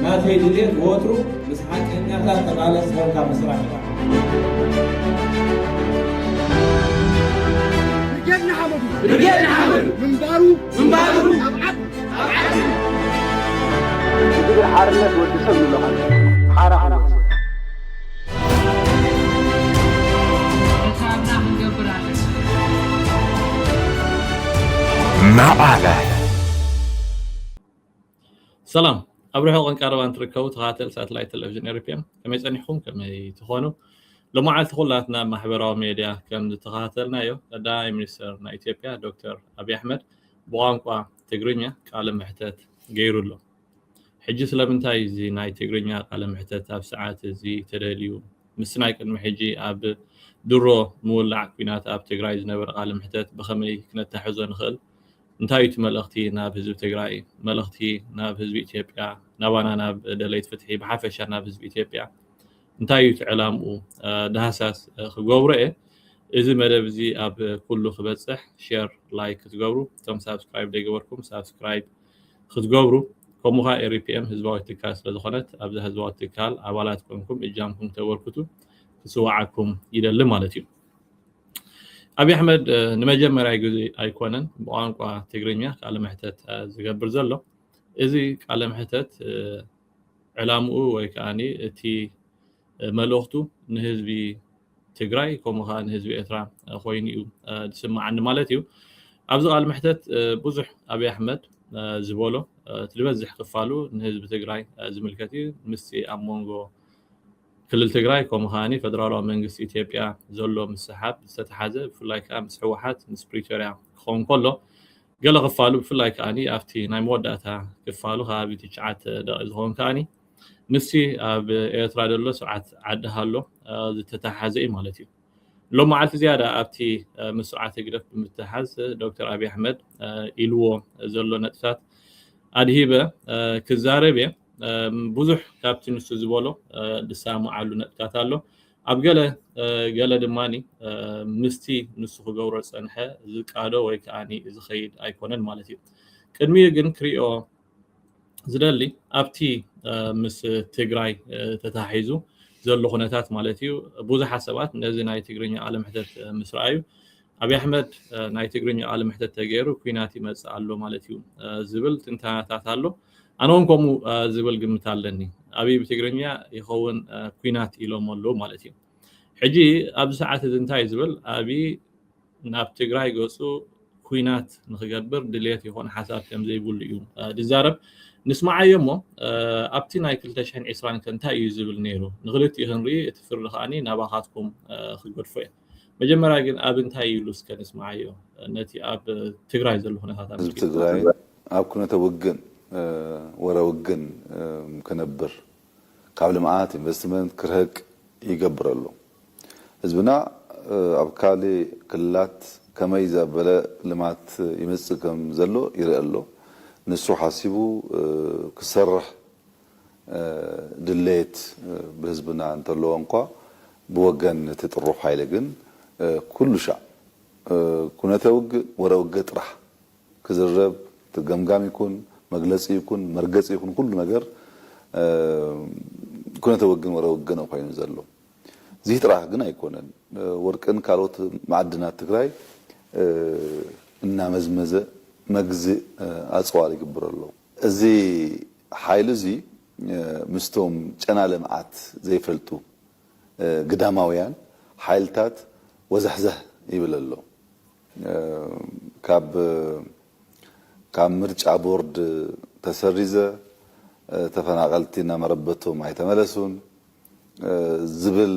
ናተይ ድሌት ወትሩ ምስ ሓቀኛታት ተቓለስ ኮንካ ምስራሕ እዩ። ብርጌድ ንሓመዱ! ብርጌድ ንሓመዱ! ምንባሩ! ምንባሩ! ኣብ ዓድ! ኣብ ዓድ! ዝብል ሓርነት ወዲ ሰብ ንብሎ ሓራ ሓራ። መዓረ። ሰላም። ኣብ ርሑቕን ቀረባን ትርከቡ ተኸታተልቲ ሳተላይት ቴሌቪዥን ኤሪፒኤም፣ ከመይ ጸኒሕኩም? ከመይ ትኾኑ? ሎማዓልቲ ኩላትና ኣብ ማሕበራዊ ሜድያ ከም ዝተኸታተልናዮ፣ ቀዳማይ ሚኒስተር ናይ ኢትዮጵያ ዶክተር ኣብይ ኣሕመድ ብቋንቋ ትግርኛ ቃለ መሕተት ገይሩ ኣሎ። ሕጂ ስለምንታይ እዚ ናይ ትግርኛ ቃለ መሕተት ኣብ ሰዓት እዚ ተደልዩ? ምስ ናይ ቅድሚ ሕጂ ኣብ ድሮ ምውላዕ ኲናት ኣብ ትግራይ ዝነበረ ቃለ መሕተት ብኸመይ ክነታሕዞ ንኽእል? እንታይ እዩ እቲ መልእኽቲ ናብ ህዝቢ ትግራይ? መልእኽቲ ናብ ህዝቢ ኢትዮጵያ፣ ናባና ናብ ደለይቲ ፍትሒ፣ ብሓፈሻ ናብ ህዝቢ ኢትዮጵያ እንታይ እዩ እቲ ዕላምኡ? ዳህሳስ ክገብሮ እየ። እዚ መደብ እዚ ኣብ ኩሉ ክበፅሕ ሼር፣ ላይክ ክትገብሩ፣ እቶም ሳብስክራይብ ዘይገበርኩም ሳብስክራይብ ክትገብሩ፣ ከምኡ ከዓ ኤሪፒኤም ህዝባዊ ትካል ስለዝኾነት ኣብዛ ህዝባዊ ትካል ኣባላት ኮንኩም እጃምኩም ተበርክቱ ክስዋዓኩም ይደሊ ማለት እዩ። ኣብይ ኣሕመድ ንመጀመርያ ግዜ ኣይኮነን ብቋንቋ ትግርኛ ቃለ መሕተት ዝገብር ዘሎ። እዚ ቃለ መሕተት ዕላምኡ ወይ ከዓ እቲ መልእኽቱ ንህዝቢ ትግራይ ከምኡ ከዓ ንህዝቢ ኤርትራ ኮይኑ እዩ ዝስማዓኒ ማለት እዩ። ኣብዚ ቃለ መሕተት ብዙሕ ኣብይ ኣሕመድ ዝበሎ እቲ ዝበዝሕ ክፋሉ ንህዝቢ ትግራይ ዝምልከት እዩ። ምስቲ ኣብ መንጎ ክልል ትግራይ ከምኡ ከዓ ፌደራላዊ መንግስቲ ኢትዮጵያ ዘሎ ምስሓብ ዝተተሓዘ ብፍላይ ከዓ ምስ ህወሓት ምስ ፕሪቶርያ ክኸውን ከሎ ገለ ክፋሉ ብፍላይ ከዓ ኣብቲ ናይ መወዳእታ ክፋሉ ከባቢ ትሽዓተ ደቂ ዝኸውን ከዓ ምስቲ ኣብ ኤርትራ ዘሎ ስርዓት ዓዲ ሃሎ ዝተተሓዘ እዩ ማለት እዩ። ሎም መዓልቲ ዝያዳ ኣብቲ ምስ ስርዓት ህግደፍ ብምትሓዝ ዶክተር ኣብይ ኣሕመድ ኢልዎ ዘሎ ነጥብታት ኣድሂበ ክዛረብ እየ። ብዙሕ ካብቲ ንሱ ዝበሎ ዝሰማማዓሉ ነጥብታት ኣሎ። ኣብ ገለ ገለ ድማ ምስቲ ንሱ ክገብሮ ዝፀንሐ ዝቃዶ ወይ ከዓ ዝኸይድ ኣይኮነን ማለት እዩ። ቅድሚኡ ግን ክሪኦ ዝደሊ ኣብቲ ምስ ትግራይ ተታሒዙ ዘሎ ኩነታት ማለት እዩ። ብዙሓት ሰባት ነዚ ናይ ትግርኛ ቃለ መሕተት ምስ ረኣዩ ኣብይ ኣሕመድ ናይ ትግርኛ ቃለ መሕተት ተገይሩ ኲናት ይመፅእ ኣሎ ማለት እዩ ዝብል ትንተናታት ኣሎ። ኣነ እውን ከምኡ ዝብል ግምት ኣለኒ። ኣብይ ብትግርኛ ይኸውን ኲናት ኢሎም ኣለዉ ማለት እዩ። ሕጂ ኣብዚ ሰዓት እዚ እንታይ ዝብል ኣብይ ናብ ትግራይ ገፁ ኲናት ንክገብር ድልየት ይኹን ሓሳብ ከም ዘይብሉ እዩ ዝዛረብ። ንስማዓዮ እሞ ኣብቲ ናይ ክልተ ሽሕን ዕስራን ከ እንታይ እዩ ዝብል ነይሩ? ንክልቲኡ ክንርኢ እቲ ፍርዲ ከዓኒ ናባኻትኩም ክገድፎ እየ። መጀመርያ ግን ኣብ እንታይ ኢሉ እስከ ንስማዓዮ ነቲ ኣብ ትግራይ ዘሎ ኩነታት ኣብ ህዝቢ ትግራይ ኣብ ኩነተ ውግን ወረ ውግን ክነብር ካብ ልምዓት ኢንቨስትመንት ክርህቅ ይገብር ኣሎ። ህዝብና ኣብ ካልእ ክልላት ከመይ ዘበለ ልማት ይመጽእ ከም ዘሎ ይርእ ኣሎ። ንሱ ሓሲቡ ክሰርሕ ድሌት ብህዝብና እንተለዎ እንኳ ብወገን እቲ ጥሩፍ ሓይሊ ግን ኩሉ ሻዕ ኩነተ ውግእ ወረ ውግእ ጥራሕ ክዝረብ እቲ ገምጋም ይኩን መግለፂ ይኩን መርገፂ ይኩን ኩሉ ነገር ኩነተ ውግን ወረ ውግን ኮይኑ ዘሎ። እዚህ ጥራሕ ግን ኣይኮነን። ወርቅን ካልኦት ማዕድናት ትግራይ እናመዝመዘ መግዝእ ኣፅዋር ይግብር ኣሎ። እዚ ሓይሊ እዚ ምስቶም ጨና ልምዓት ዘይፈልጡ ግዳማውያን ሓይልታት ወዛሕዛህ ይብል ኣሎ። ካብ ካብ ምርጫ ቦርድ ተሰሪዘ ተፈናቐልቲ ናብ መረበቶም ኣይተመለሱን ዝብል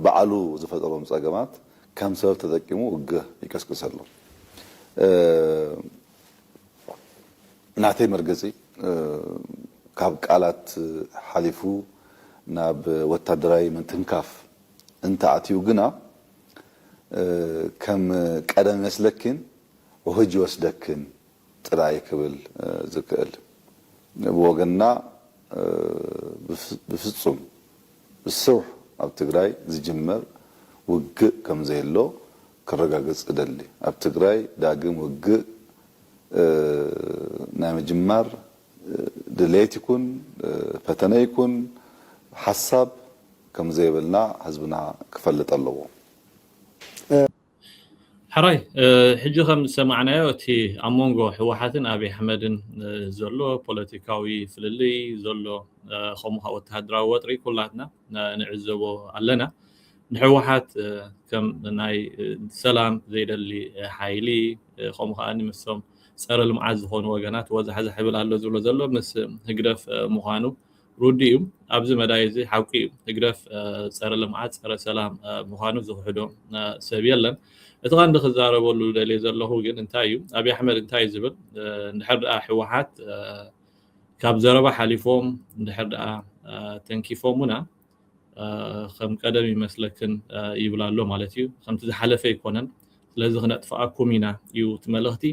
ባዕሉ ዝፈጠሮም ፀገማት ከም ሰበብ ተጠቂሙ ውግእ ይቀስቅስ ኣሎ። ናተይ መርገፂ ካብ ቃላት ሓሊፉ ናብ ወታደራዊ ምትንካፍ እንተኣትዩ ግና ከም ቀደም ይመስለክን ውህጅ ይወስደክን ጥራይ ክብል ዝክእል። ብወገንና ብፍፁም ብስሩዕ ኣብ ትግራይ ዝጅመር ውግእ ከም ዘየሎ ክረጋግፅ እደሊ። ኣብ ትግራይ ዳግም ውግእ ናይ ምጅማር ድሌት ይኩን ፈተነ ይኩን ሓሳብ ከም ዘይብልና ህዝብና ክፈልጥ ኣለዎ። ሕራይ ሕጂ ከም ዝሰማዕናዮ እቲ ኣብ መንጎ ህወሓትን ኣብይ ኣሕመድን ዘሎ ፖለቲካዊ ፍልልይ ዘሎ ከምኡ ከዓ ወተሃደራዊ ወጥሪ ኩላትና ንዕዘቦ ኣለና። ንህወሓት ከም ናይ ሰላም ዘይደሊ ሓይሊ ከምኡ ከዓ ምስቶም ፀረ ልምዓት ዝኾኑ ወገናት ወዛሕዛሕ ይብል ኣሎ ዝብሎ ዘሎ ምስ ህግደፍ ምዃኑ ርዱእ እዩ። ኣብዚ መዳይ እዚ ሓቂ እዩ። ህግደፍ ፀረ ልምዓት፣ ፀረ ሰላም ምዃኑ ዝኽሕዶ ሰብ የለን። እቲ ቀንዲ ክዛረበሉ ደልየ ዘለኹ ግን እንታይ እዩ፣ ኣብይ ኣሕመድ እንታይ እዩ ዝብል? እንድሕር ደኣ ህወሓት ካብ ዘረባ ሓሊፎም እንድሕር ደኣ ተንኪፎሙና ከም ቀደም ይመስለክን ይብል ኣሎ ማለት እዩ። ከምቲ ዝሓለፈ ኣይኮነን። ስለዚ ክነጥፍኣኩም ኢና እዩ እቲ መልእኽቲ።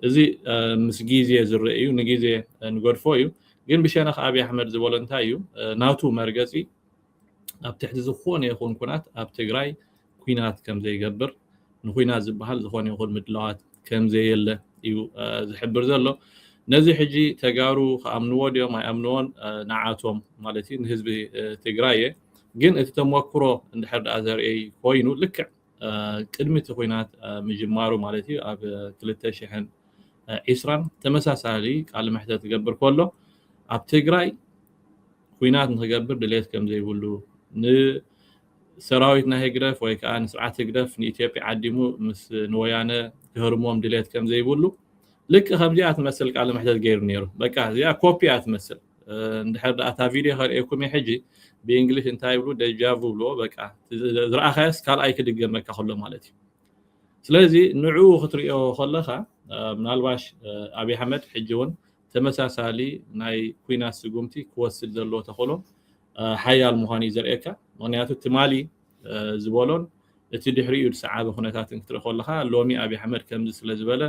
እዚ ምስ ግዜ ዝረአ እዩ፣ ንግዜ ንገድፎ እዩ። ግን ብሸነኽ ኣብይ ኣሕመድ ዝበሎ እንታይ እዩ? ናቱ መርገፂ ኣብ ትሕቲ ዝኾነ ይኹን ኩናት ኣብ ትግራይ ኩናት ከም ዘይገብር፣ ንኩናት ዝበሃል ዝኾነ ይኹን ምድላዋት ከም ዘየለ እዩ ዝሕብር ዘሎ። ነዚ ሕጂ ተጋሩ ክኣምንዎ ድዮም ኣይኣምንዎን ንዓቶም ማለት እዩ፣ ንህዝቢ ትግራይ እየ። ግን እቲ ተመክሮ እንድሕር ደኣ ዘርእይ ኮይኑ ልክዕ ቅድሚ እቲ ኩናት ምጅማሩ ማለት እዩ ኣብ ክልተ ሽሕን ዒስራን ተመሳሳሊ ቃለ መሕተት ክገብር ከሎ ኣብ ትግራይ ኩናት ንክገብር ድሌት ከም ዘይብሉ፣ ንሰራዊት ናይ ህግደፍ ወይ ከዓ ንስርዓት ህግደፍ ንኢትዮጵያ ዓዲሙ ምስ ንወያነ ክህርሞም ድሌት ከም ዘይብሉ ልክ ከምዚኣ ትመስል ቃለ መሕተት ገይሩ ነይሩ። በቃ እዚኣ ኮፒ እያ ትመስል። እንድሕር ደኣ እታ ቪድዮ ከርእየኩም እየ ሕጂ ብእንግሊሽ እንታይ ይብሉ ደጃቡ ብሎ በቃ ዝረኣኻዮስ ካልኣይ ክድገመካ ከሎ ማለት እዩ። ስለዚ ንዕኡ ክትሪኦ ከለኻ ምናልባሽ ኣብይ ኣሕመድ ሕጂ እውን ተመሳሳሊ ናይ ኩናት ስጉምቲ ክወስድ ዘለዎ ተኽእሎ ሓያል ምዃኑ እዩ ዘርእየካ። ምክንያቱ ትማሊ ዝበሎን እቲ ድሕሪኡ ዝሰዓበ ኩነታትን ክትርኢ ከለኻ ሎሚ ኣብይ ኣሕመድ ከምዚ ስለ ዝበለ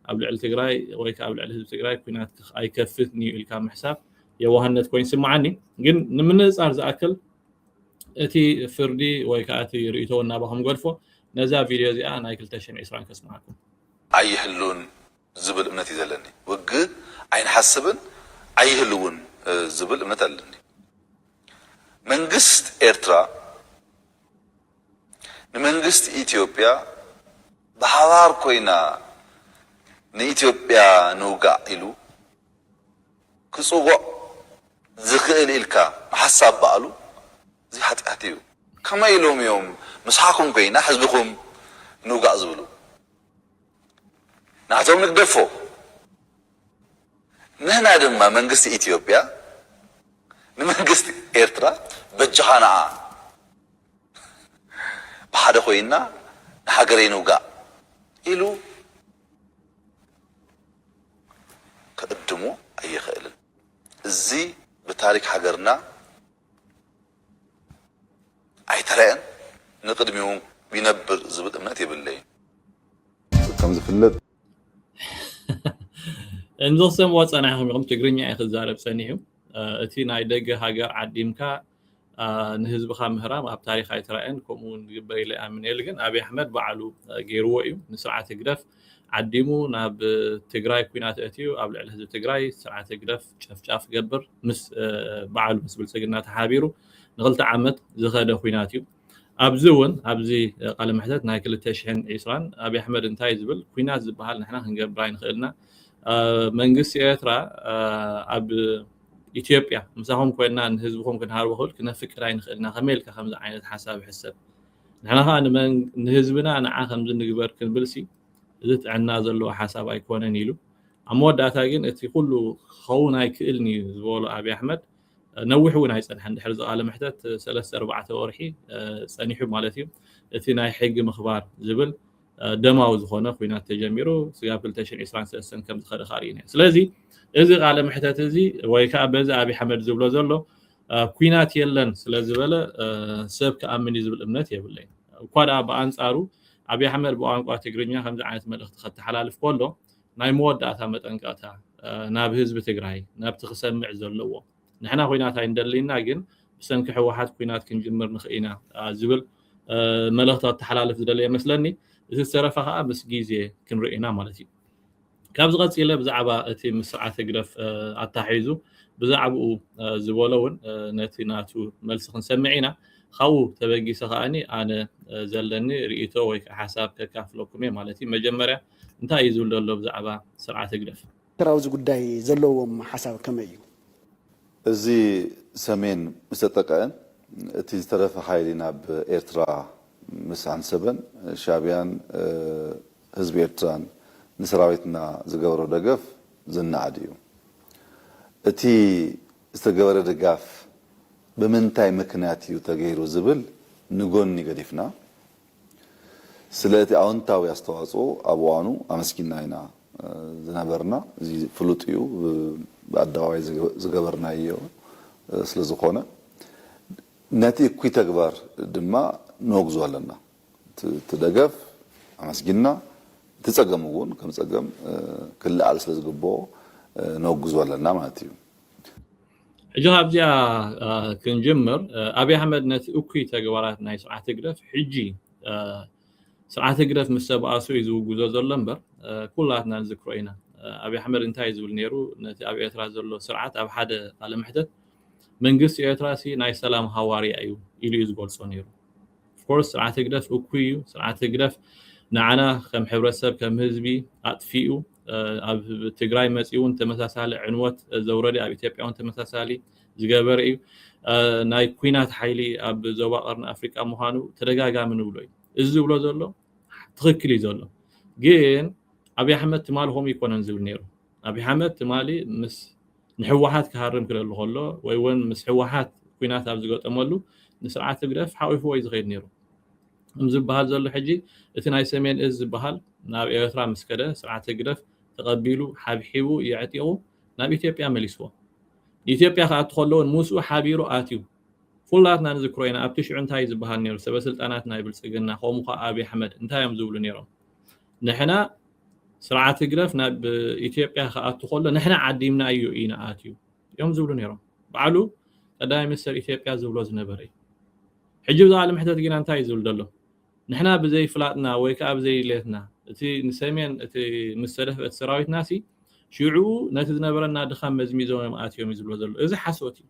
ኣብ ልዕሊ ትግራይ ወይ ከዓ ኣብ ልዕሊ ህዝቢ ትግራይ ኩናት ኣይከፍትን እዩ ኢልካ ምሕሳብ የዋህነት ኮይኑ ይስምዓኒ። ግን ንምንፃር ዝኣክል እቲ ፍርዲ ወይ ከዓ እቲ ርእይቶ እውን ናባኹም ገድፎ ነዛ ቪድዮ እዚኣ ናይ ክልተ ሽሕን ዕስራን ከስምዓኩም። ኣይህሉን ዝብል እምነት እዩ ዘለኒ። ውግእ ኣይንሓስብን ኣይህልውን ዝብል እምነት ኣለኒ። መንግስት ኤርትራ ንመንግስት ኢትዮጵያ ብሓባር ኮይና ንኢትዮጵያ ንውጋእ ኢሉ ክፅውዕ ዝኽእል ኢልካ ምሓሳብ በኣሉ እዚ ሓጢኣት እዩ። ከመይ ኢሎም እዮም ምሳኹም ኮይና ህዝብኹም ንውጋእ ዝብሉ? ናቶም ንግደፎ። ንህና ድማ መንግስቲ ኢትዮጵያ ንመንግስቲ ኤርትራ በጃኻ ንዓ ብሓደ ኮይና ንሃገረይ ንውጋእ ኢሉ ክዕድሙ ኣይኽእልን። እዚ ብታሪክ ሃገርና ኣይተረአን፣ ንቅድሚኡ ይነብር ዝብል እምነት የብለይን። ከም ዝፍለጥ እንዚ ክሰምዎ ጸናሕኩም ኢኹም። ትግርኛ እየ ክዛረብ ጸኒሑ። እቲ ናይ ደገ ሃገር ዓዲምካ ንህዝብኻ ምህራም ኣብ ታሪኽ ኣይተራእየን፣ ከምኡ እውን ዝግበር ኢለ ይኣምን እየ። ግን ኣብይ ኣሕመድ ባዕሉ ገይርዎ እዩ። ንስርዓት ህግደፍ ዓዲሙ ናብ ትግራይ ኩናት ኣእትዩ ኣብ ልዕሊ ህዝቢ ትግራይ ስርዓት ህግደፍ ጨፍጫፍ ገብር ምስ ባዕሉ ምስ ብልፅግና ተሓቢሩ ንክልተ ዓመት ዝኸደ ኩናት እዩ። ኣብዚ እውን ኣብዚ ቃለ መሕተት ናይ ክልተ ሽሕን ዕስራን ኣብይ ኣሕመድ እንታይ ዝብል ኩናት ዝበሃል ንሕና ክንገብር ኣይንኽእልና። መንግስቲ ኤርትራ ኣብ ኢትዮጵያ ምሳኹም ኮይና ንህዝብኹም ክንሃርቦ ክብል ክነፍቅድ ኣይንኽእልና። ከመይ ኢልካ ከምዚ ዓይነት ሓሳብ ይሕሰብ? ንሕና ከዓ ንመን- ንህዝብና ንዓ ከምዚ ንግበር ክንብልሲ እዚ ጥዕና ዘለዎ ሓሳብ ኣይኮነን ኢሉ። ኣብ መወዳእታ ግን እቲ ኩሉ ክኸውን ኣይክእልን እዩ ዝበሎ ኣብይ ኣሕመድ ነዊሕ እውን ኣይጸንሐን። ድሕሪ እዚ ቃለ መሕተት ሰለስተ ኣርባዕተ ወርሒ ጸኒሑ ማለት እዩ። እቲ ናይ ሕጊ ምኽባር ዝብል ደማዊ ዝኾነ ኩናት ተጀሚሩ ስጋብ ክልተ ሽሕን ዕስራን ሰለስተን ከም ዝኸደ ርእና። ስለዚ እዚ ቃለ መሕተት እዚ ወይ ከዓ በዚ ኣብይ ኣሕመድ ዝብሎ ዘሎ ኩናት የለን ስለ ዝበለ ሰብ ክኣምን እዩ ዝብል እምነት የብለይን። እኳ ደኣ ብኣንጻሩ ኣብይ ኣሕመድ ብቋንቋ ትግርኛ ከምዚ ዓይነት መልእኽቲ ከተሓላልፍ ከሎ ናይ መወዳእታ መጠንቀቕታ ናብ ህዝቢ ትግራይ ናብቲ ክሰምዕ ዘለዎ ንሕና ኩናት ኣይንደልይና ግን ብሰንኪ ህወሓት ኩናት ክንጅምር ንኽእል ኢና ዝብል መልእኽቲ ክተሓላልፍ ዝደለየ መስለኒ። እቲ ዝተረፈ ከዓ ምስ ግዜ ክንርኢ ኢና ማለት እዩ። ካብዚ ቀፂለ ብዛዕባ እቲ ምስ ስርዓት ህግደፍ ኣታሒዙ ብዛዕባኡ ዝበሎ እውን ነቲ ናቱ መልሲ ክንሰምዕ ኢና። ካብኡ ተበጊሰ ከዓኒ ኣነ ዘለኒ ርእይቶ ወይ ከዓ ሓሳብ ከካፍለኩም እየ ማለት እዩ። መጀመርያ እንታይ እዩ ዝብል ዘሎ ብዛዕባ ስርዓት ህግደፍ? ኤርትራዊ ጉዳይ ዘለዎም ሓሳብ ከመይ እዩ? እዚ ሰሜን ምስ ተጠቀዐ እቲ ዝተረፈ ሓይሊ ናብ ኤርትራ ምስ ኣንሰበን ሻዕብያን ህዝቢ ኤርትራን ንሰራዊትና ዝገበሮ ደገፍ ዝነኣድ እዩ። እቲ ዝተገበረ ድጋፍ ብምንታይ ምክንያት እዩ ተገይሩ ዝብል ንጎኒ ገዲፍና ስለ እቲ ኣወንታዊ ኣስተዋፅኦ ኣብ እዋኑ ኣመስጊና ኢና ዝነበርና። እዚ ፍሉጥ እዩ፣ ብኣደባባይ ዝገበርናዮ ስለ ዝኾነ ነቲ እኩይ ተግባር ድማ ነወግዞ ኣለና። እቲ ደገፍ ኣመስጊና፣ እቲ ፀገም እውን ከም ፀገም ክለዓል ስለ ዝግብኦ ነወግዞ ኣለና ማለት እዩ። ሕጂ ካብዚኣ ክንጅምር፣ ኣብይ ኣሕመድ ነቲ እኩይ ተግባራት ናይ ስርዓት ህግደፍ ሕጂ ስርዓት ህግደፍ ምስ ተባኣሱ እዩ ዝውግዞ ዘሎ እምበር ኩላትና ንዝክሮ ኢና። ኣብይ ኣሕመድ እንታይ እዩ ዝብል ነይሩ? ነቲ ኣብ ኤርትራ ዘሎ ስርዓት ኣብ ሓደ ቃለ መሕተት መንግስቲ ኤርትራ ሲ ናይ ሰላም ሃዋርያ እዩ ኢሉ እዩ ዝገልጾ ነይሩ። ኦፍኮርስ ስርዓት ህግደፍ እኩይ እዩ። ስርዓት ህግደፍ ንዓና ከም ሕብረተሰብ ከም ህዝቢ ኣጥፊኡ ኣብ ትግራይ መፂኡ እውን ተመሳሳሊ ዕንወት ዘውረደ ኣብ ኢትዮጵያ እውን ተመሳሳሊ ዝገበረ እዩ። ናይ ኩናት ሓይሊ ኣብ ዞባ ቀርኒ ኣፍሪቃ ምዃኑ ተደጋጋሚ ንብሎ እዩ። እዚ ዝብሎ ዘሎ ትኽክል እዩ ዘሎ። ግን ኣብይ ኣሕመድ ትማሊ ከምኡ ይኮነን ዝብል ነይሩ። ኣብይ ኣሕመድ ትማሊ ምስ ንሕወሓት ክሃርም ክደሊ ከሎ ወይ እውን ምስ ሕወሓት ኩናት ኣብ ዝገጠመሉ ንስርዓት ህግደፍ ሓቂፍዎ እዩ ዝኸይድ ነይሩ። ከም ዝበሃል ዘሎ ሕጂ እቲ ናይ ሰሜን እዝ ዝበሃል ናብ ኤርትራ ምስ ከደ ስርዓት ህግደፍ ተቐቢሉ ሓብሒቡ የዕጢቑ ናብ ኢትዮጵያ መሊስዎ። ንኢትዮጵያ ክኣቱ ከሎ እውን ምስኡ ሓቢሩ ኣትዩ። ኩላትና ንዝክሮ ኢና። ኣብቲ ሽዑ እንታይ ዝበሃል ነይሩ? ሰበ ስልጣናት ናይ ብልፅግና ከምኡ ከዓ ኣብይ ኣሕመድ እንታይ እዮም ዝብሉ ነይሮም? ንሕና ስርዓት ህግደፍ ናብ ኢትዮጵያ ክኣቱ ከሎ ንሕና ዓዲምና እዩ ኢና ኣትዩ እዮም ዝብሉ ነይሮም። ባዕሉ ቀዳማይ ሚኒስተር ኢትዮጵያ ዝብሎ ዝነበረ እዩ። ሕጂ ብዛዕባ ምሕተት ግና እንታይ እዩ ዝብል ዘሎ? ንሕና ብዘይ ፍላጥና ወይ ከዓ ብዘይ ድሌትና እቲ ንሰሜን እቲ ምስ ተደፍአ እቲ ሰራዊትና ሲ ሽዑ ነቲ ዝነበረና ድኻም መዝሚዞም እዮም ኣትዮም እዩ ዝብሎ ዘሎ። እዚ ሓሶት እዩ።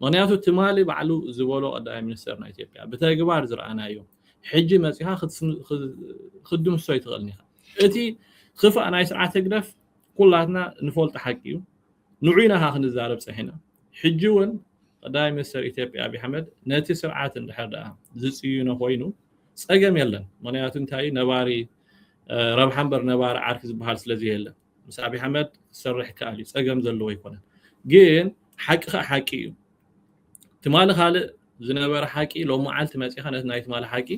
ምክንያቱ ትማሊ ባዕሉ ዝበሎ ቀዳማይ ሚኒስተር ናይ ኢትዮጵያ ብተግባር ዝረኣናዮ ሕጂ መፂኻ ክትድምስሶ ይትኽእልን ኢኻ። እቲ ክፋእ ናይ ስርዓት ህግደፍ ኩላትና ንፈልጦ ሓቂ እዩ። ንዑ ኢና ከዓ ክንዛረብ ፀሒና። ሕጂ እውን ቀዳማይ ሚኒስተር ኢትዮጵያ ኣብይ ኣሕመድ ነቲ ስርዓት እንድሕር ደኣ ዝፅይኖ ኮይኑ ፀገም የለን። ምክንያቱ እንታይ ነባሪ ረብሓ እምበር ነባሪ ዓርኪ ዝበሃል ስለዘየለ ምስ ኣብይ ኣሕመድ ክሰርሕ ይከኣል እዩ። ፀገም ዘለዎ ኣይኮነን። ግን ሓቂ ከዓ ሓቂ እዩ። ትማሊ ካልእ ዝነበረ ሓቂ ሎም መዓልቲ መፂኻ ነቲ ናይ ትማሊ ሓቂ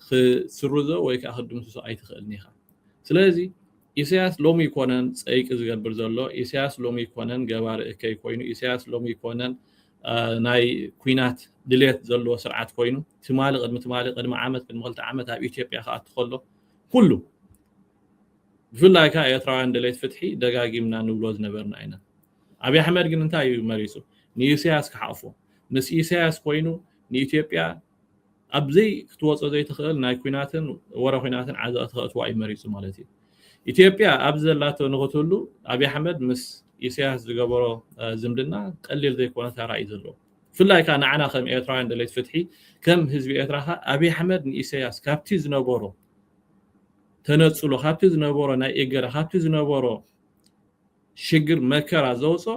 ክስርዞ ወይ ከዓ ክድምስሶ ኣይትኽእልን ኢኻ። ስለዚ ኢሳያስ ሎሚ ይኮነን ፀይቂ ዝገብር ዘሎ፣ ኢሳያስ ሎሚ ይኮነን ገባሪ እከይ ኮይኑ፣ ኢሳያስ ሎሚ ይኮነን ናይ ኩናት ድሌት ዘለዎ ስርዓት ኮይኑ ትማሊ ቅድሚ ትማሊ ቅድሚ ዓመት ቅድሚ ክልተ ዓመት ኣብ ኢትዮጵያ ክኣቱ ከሎ ኩሉ ብፍላይ ከዓ ኤርትራውያን ደለይቲ ፍትሒ ደጋጊምና ንብሎ ዝነበርና ኢና። ኣብይ ኣሕመድ ግን እንታይ እዩ መሪፁ? ንኢሳያስ ክሓቕፎ ምስ ኢሳያስ ኮይኑ ንኢትዮጵያ ኣብዘይ ክትወፆ ዘይትኽእል ናይ ኩናትን ወረ ኩናትን ዓዘቕቲ ከእትዋ እዩ መሪፁ ማለት እዩ። ኢትዮጵያ ኣብዚ ዘላቶ ንክትህሉ ኣብይ ኣሕመድ ምስ ኢሳያስ ዝገበሮ ዝምድና ቀሊል ዘይኮነ ታራ እዩ ዘለዎ። ብፍላይ ከዓ ንዓና ከም ኤርትራውያን ደለይቲ ፍትሒ ከም ህዝቢ ኤርትራ ከዓ ኣብይ ኣሕመድ ንኢሳያስ ካብቲ ዝነበሮ ተነፅሎ ካብቲ ዝነበሮ ናይ እገዳ ካብቲ ዝነበሮ ሽግር መከራ ዘውፅኦ